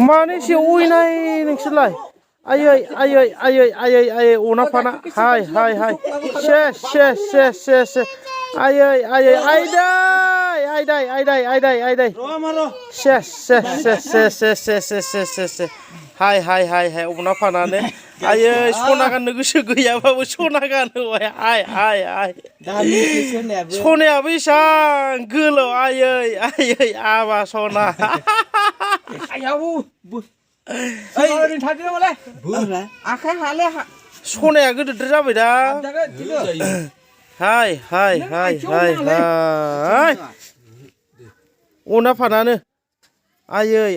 माने एसे उइनाय नोंसोरलाय आयै अना फाना हाय से आयै आयदै से हाय अना फानानो आयै सना गाननो गोसो गैयाबाबो सना गानो हाय सनायाबो इसां गोलाव आयै आबा सना सनाया गोदोर जाबाय दा हाय अना फानानो आयै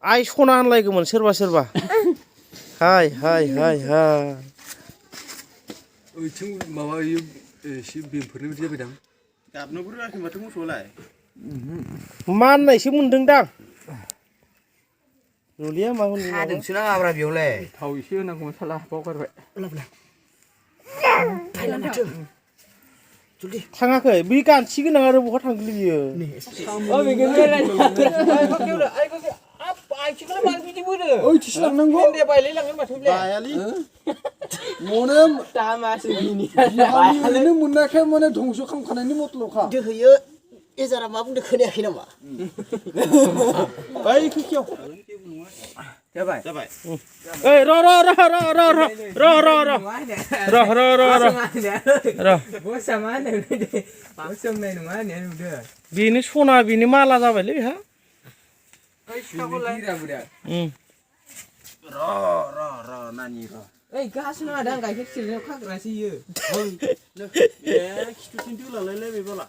आइ सना होनलायगौमोन सोरबा हाय ओइथिं माबा एसे बेमफोरनि बायदि जाबाय दां गाबनोबो रोङाखै माथो मोसौआलाय माननायसो मोनदोंदां नुलिया मा होनदों खादोंसो नाङाब्रा बेयावलाय थाव एसे होनांगौमोन साला बावगारबाय थाङाखै बे गानथि गोनां आरो बहा थांगोन बियो मोनाखै माने धंस' खालामखानायनि मथलबखा दोहैयो एजारा मा बुंदों खोनायाखै नामा ओइ खोखियाव जाबाय ओइ र बेनो सना बेनो माला जाबायलै बेहा नानि ओइ गासो नङा दां गाइखेर सेरनायाव खाग्रासो इयो खिथुथिं दोलालायलायबाय बाला